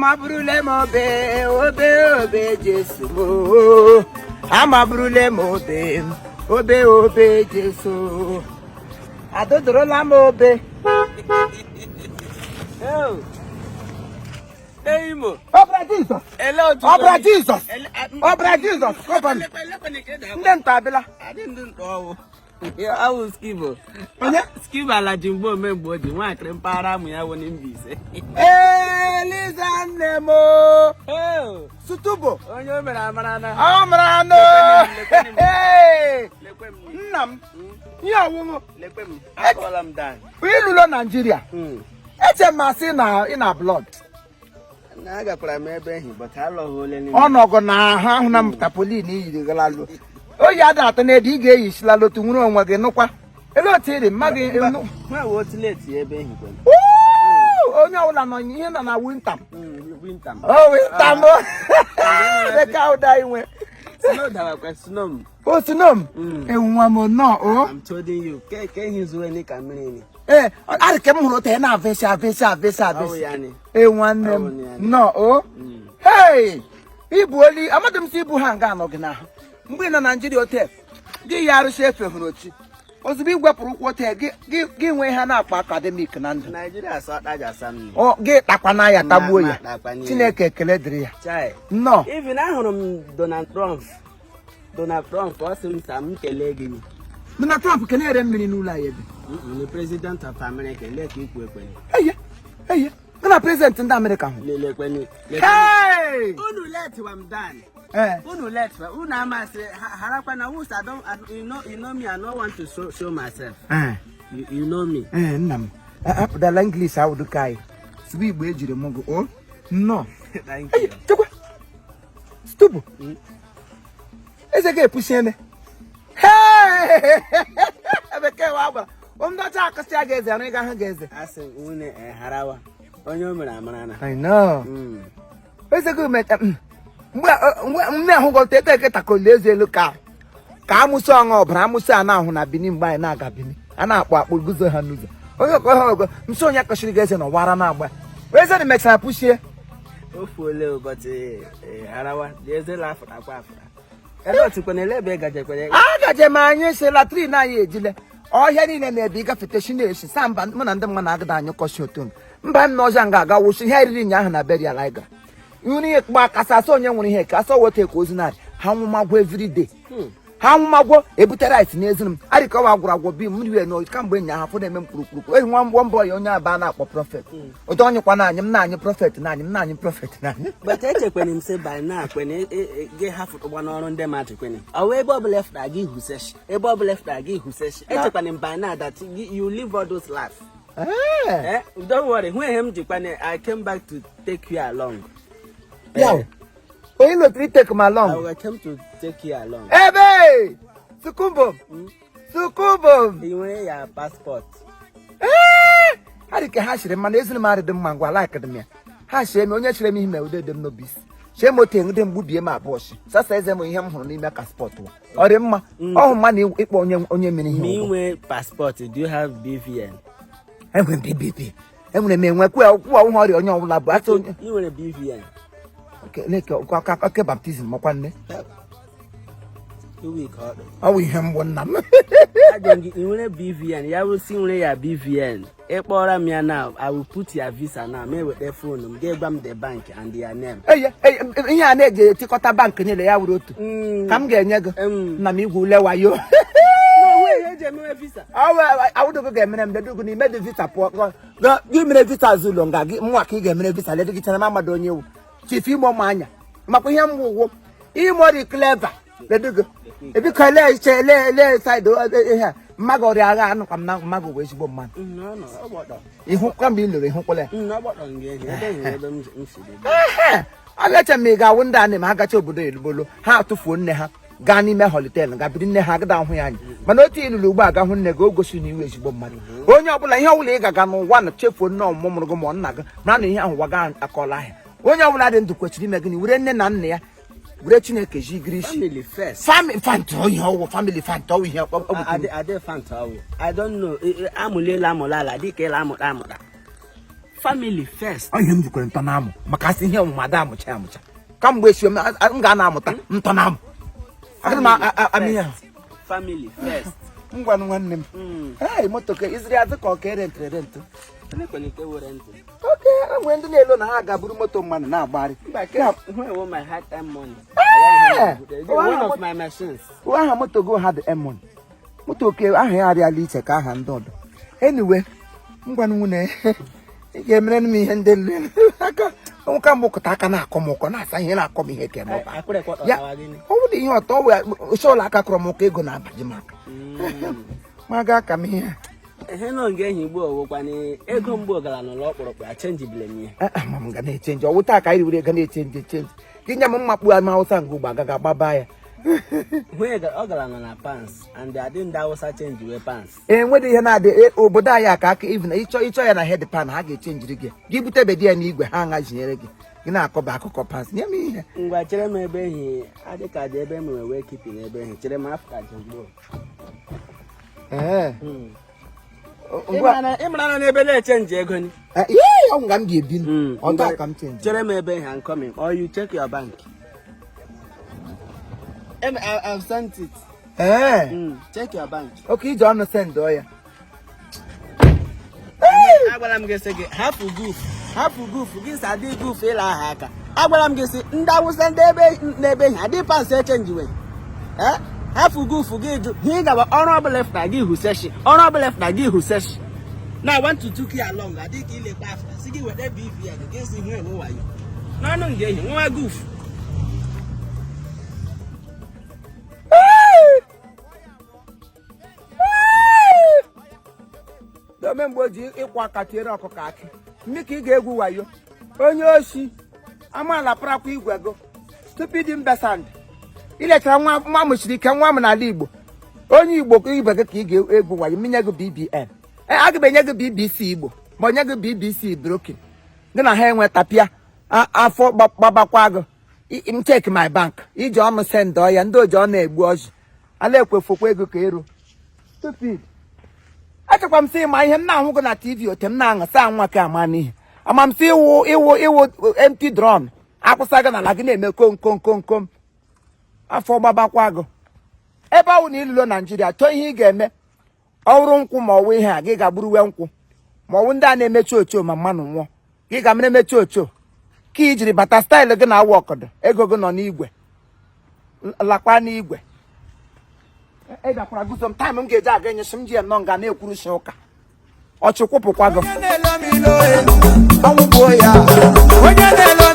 Amaburule m obe, obe, obe Jesu m. Amaburule m obe, obe, obe Jesu. Adọdorola m obe. Imo. Ọbara Jizọs. Ọbara Jizọs. Ọbara Jizọs. Kọbanị. Ndị ntọ abịala. Ndị ntọ ọwụ. Awụ Skibo. Onye? Skibo ala ji mgbe ome mgbe o ji nwaakịrị mpaghara amụ ya wụ Mbaise. Eliza nne m. Sutubo. Onye o mere amara na. Ọ mara nụ. Nna m. Ihe ọwụwụ. Lekwe m. Akọla m dan. Ilulo Naijiria. Eche m asị na ị na blood. Na agakwara m ebe ehi but alọghị ole n'ime. Ọnọgụ na ahụ ahụ na m tarpaulin iyiri galalu. Oyi ada atọ na ede ị ga-eyisila lotu nwere onwe gị nụkwa. Ele otu ị dị mma gị nụ. Ma wee otu leti ebe ehi kwere. Onye ọbụla nọ ihe nọ na winter. Winter. Oh, winter m. Leka ụda inwe. Snow dawakwa snow m. O snow m. Ewu nwa m nọ o. I'm telling you, ke ihe zuo ni ka mmiri ni. Ee, arị ka m hụrụ otu ị na-avesi avesi avesi avesi. Ee, nwanne m nọ o. Hei, ibu oli amadị m si ibu ha nga anọ gị n'ahụ. Mgbe ị nọ Naijiria ote gị ya arụsị efe hụrụ ochi. Ozugbo ị gwepụrụ ụkwụ ote gị nwee ha na-akpọ academic na ndụ. Gị takwana ya tagbuo ya. Chineke ekele dịrị ya. Nnọọ. Even ahụrụ m Donald Trump. Donald Trump ọ sị m sa m kelee gị. Donald Trump kelere mmiri n'ụlọ anyị ebe. The president of America lee ka ikwu ekwene. Eye eye gị na president ndị Amerịka hụ. Lelekwene. Hey! Unu let am down. Eh. Unu let unu amasị harakwa na wusa I don't you know me, I no want to show myself. Eh. You know me. Eh, nna m. Apụdala English awụdụ ka anyị. Sụba Igbo ejiri mụ gị. O nnọọ. Thank you. Chekwa. Stupu. Eze ga-epusi eme. Bekee wa agbara. Ndị ọcha akụsịa gị eze arụ ịga hụ gị eze. Asị nwunye harawa. Onye o mere amara na. I know. Eze gị meta mgbe nne ahụ gọta ete eke takoli eze elu ka ka amụsị ọṅụ ọbara amụsị a na-ahụ na Bini mgbe anyị na-aga Bini a na-akpụ akpụ guzo ha n'ụzọ onye ọkọ ha ọgọ nsọ onye kọchiri gị eze na ọwara na-agba eze dị mechara pụchie Ofu ole ụbọchị harawa dị eze la afụra akwa afụra. Ebe otukwana ele ebe gajekwere. Agaje m anyị si latrine anyị ejile ọhịa niile na-ebe ịgafete shi na-esi sa mba mụ na ndị mma na-agada anyị kọsi otu mba m na ọzọ nga aga wụsị ihe riri ụnyaahụ na burial anyị gara nri ihe kpa kasị asọ onye nwere ihe ka asọ weta ka ozu narị ha nwụmagwọ everyday ha nwụmagwọ ebute rice n'ezinu m arịkọwa gwụrụ agwọ bi m riwe na kamgbe ụnyaahụ afọ na-eme m kpurukpuru ehi nwa mbọ mbọ ya onye aba na-akpọ prophet ụdọ ọnyụkwa na anyị m na anyị prophet na anyị m na anyị prophet na anyị But echekwene m sị by now kwene gị hafụtụgba n'ọrụ ndị mmadụ kwene. Ọ wụ ebe ọbụla efụtara gị huseshi ebe ọbụla efụtara gị huseshi echekwene m by now that you live all those life. Eh. Eh, don't worry, hụ ihe m jikwane I came back to take you along. Ya. Onye lotiri take m along. I came to take you along. Ebe! Sukumbo. Sukumbo. Ị nwere ya passport. Ee! Ha dị ka ha chịrị mma na eziri m arị dị mma ngwa like dị m ya. Ha chịrị m onye chịrị m ihe mere ude dị m n'obi isi. Chee m otu ndị mgbubie m abụọ shi. Sasa eze m ihe m hụrụ n'ime passport wa. Ọ dị mma. Ọ hụ mma na ịkpọ onye onye mere ihe Ma ị ụgwọ. nwee passport, do you have BVN? Enwere m BBP. Enwere m enwe kwuo kwuo ọhụrụ ọrịa onye ọbụla bụ asị onye. Ị nwere BVN? Leke oke baptism makwa nne. Iwu ka ọ dị. Ọ bụ ihe mgbu nna m. Ajọ gị, ị nwere BVN? Ya bụ si nwere ya BVN. Ị kpọrọ m ya now, I will put your visa now. Ma eweta phone m, ga-egwa m the bank and their name. Eye, ihe a na-eji etikọta bank niile ya wuru otu. Ka m ga-enye gị. Nna m igwe ule wayo. No, wey eji emewe visa. Awụdogo ga-emere m ledugu na ime dị visa pụọ. Gị mere visa azụ ụlọ nga gị nwa ka ị ga-emere visa ledu gị chana m amado onye ewu. Chief Imo m anya. Makwa ihe m wụwụ. Imo dị clever. Ledugu. Ebiko ele iche ele ele side ihe a. Mmadụ ọrịa agha anụkwa m na mmadụ bụ ezigbo mmadụ. Ihu kamgbe ị lụrụ ịhụkwala ya. Ọ ga-eche m ị ga-awụ ndị a na-eme ha gacha obodo elubolo ha atụfuo nne ha gaa n'ime hotel ga biri nne ha agada ahụ ya anya mana otu ilulu ugbu a ga hụ nne gị o gosi na iwe ezigbo mmadụ onye ọbụla ihe ọbụla ị ga-aga n'ụwa na chefuo nne ọmụmụ mụrụ gị ma ọ nna gị mara na ihe ahụ ụwa ga akọla ahịa onye ọbụla dị ndụ kwesịrị ime gịnị were nne na nna ya were Chineke ji giri isi Family first. Family fant ihe ọwụ family fant ọwụ ihe ọ bụ Ade fant ọwụ. I don't know. Amụliela amụla ala dịka ịla amụta amụta. Family first. Ọ ihe m jikwere ntọ na-amụ maka asị ihe ọmụma ada amụcha amụcha kamgbe esi m m ga na-amụta ntọ na-amụ. Agaghị m ama ihe ahụ. Family first. Ngwanụ nwanne m. Hey, moto ka iziri azụ ka ọ ka erentịrị erentị? Elekwana nke were ntị. Oke enwere ndị na-elo na ha ga-abụrụ moto mmadụ na-agbagharị. Mba, ke who my hard time money. One of my machines. Aha moto go ha dị emon moto oke aha ya arịala iche ka aha ndị ọdọ. Anyway, ngwanụ nwunye, ị ga-emere m ihe ndị nle aka nwoke mgbụkọta aka na-akọ m ụkọ na-asa ihe na-akọ m ihe ka eme ọba. Ya ọ bụrụ ihe ọtọ wee ụlọ aka kọrọ m ụkọ ego na-abaji m aka ma gaa ka m ihe. Ihe nọ nga ehi gbuo owokwana ego mgbe gara n'ụlọ ọkpụrụkpụ achenjibile m ihe. Ma m ga na-echenji ọwụ taa ka anyị were ego na-echenji echenji gị nye m mmakpu ama Hausa nga ugbo agaghị agbaba ya. Ọ gara nọ na pounds and adị ndị Hausa chenji wee pounds. E nwedị ihe na-adị obodo anyị aka aka even ịchọ ịchọ ya na head pan ha ga-echenjiri gị gị butebedi ya n'igwe ha aṅazinyere gị gị na-akọba akụkọ pounds nye m ihe. Ngwa chere m ebe ehi adị ka dị ebe m nwere wee kipi na ebe ehi chere m afta jegbuo. Ee. Ị mara na ebe na-echenji ego ni. Ee, ọ nga m ga-ebi ọtọ ka m chenji. Chere m ebe ehi, I'm coming or you check your bank. I've sent it. Ee. Check your bank. Oke ije ọnụ send ya. Agwara m gị sị gị hapụ guf hapụ guf gị sị adị guf ịla aha aka. Agwara m gị sị ndị Awụsa ndị ebe n'ebe ha adị pounds echenjiwe. Hapụ guf gị jụ ha ị gawa ọrụ ọbụla efụta gị huseshi ọrụ ọbụla efụta gị huseshi. Now I want to took you along adị ka ilekwa afta sị gị weta BVN gị sị hụ enwe wayo n'ọnụ nga ehi nwa guf. Ome mgbe o ji ịkwụ aka tiere ọkụkọ akị mmiri ka ị ga-egwu wayo onye oshi amaala parakwa igwe go stupid imbecile ilechara nwa nwa mụchiri ike nwa m n'ala Igbo onye Igbo ibe gị ka ị ga-egwu wayo minye gị BBN aga m enye gị BBC Igbo ma onye gị BBC broken gị na ha enwe tapịa afọ gbabakwa gị. M check my bank iji ọnụ send ya ndị oji ọ na-egbu ọjị ala ekwefokwa ego ka ero stupid. Echekwa m sị ma ihe m na-ahụ gị na TV ote m na-aṅụ saa nwa ka ama n'ihe ama m sị ịwụ ịwụ ịwụ empty drum akwụsa gị n'ala gị na-eme kom kom kom kom afọ gbabakwa gị ebe ọ wụ na ilulo Naijiria chọọ ihe ị ga-eme ọ wụrụ nkwụ ma ọwụ ihe a gị ga-agburuwe nkwụ ma ọwụ ndị a na-emechi ocho ma mmanụ nwụọ gị ga mere emechi ocho ka i jiri bata style gị na-awụ ọkọdọ ego gị nọ n'igwe lakwa n'igwe ị bịakwara guzo m time m ga-eji aga enyesi m ji ya nọ nga na-ekwuru si ụka ọchị kwụpụkwa gị. Onye na-elo m ilo, ọnwụ gbuo ya. Onye na-elo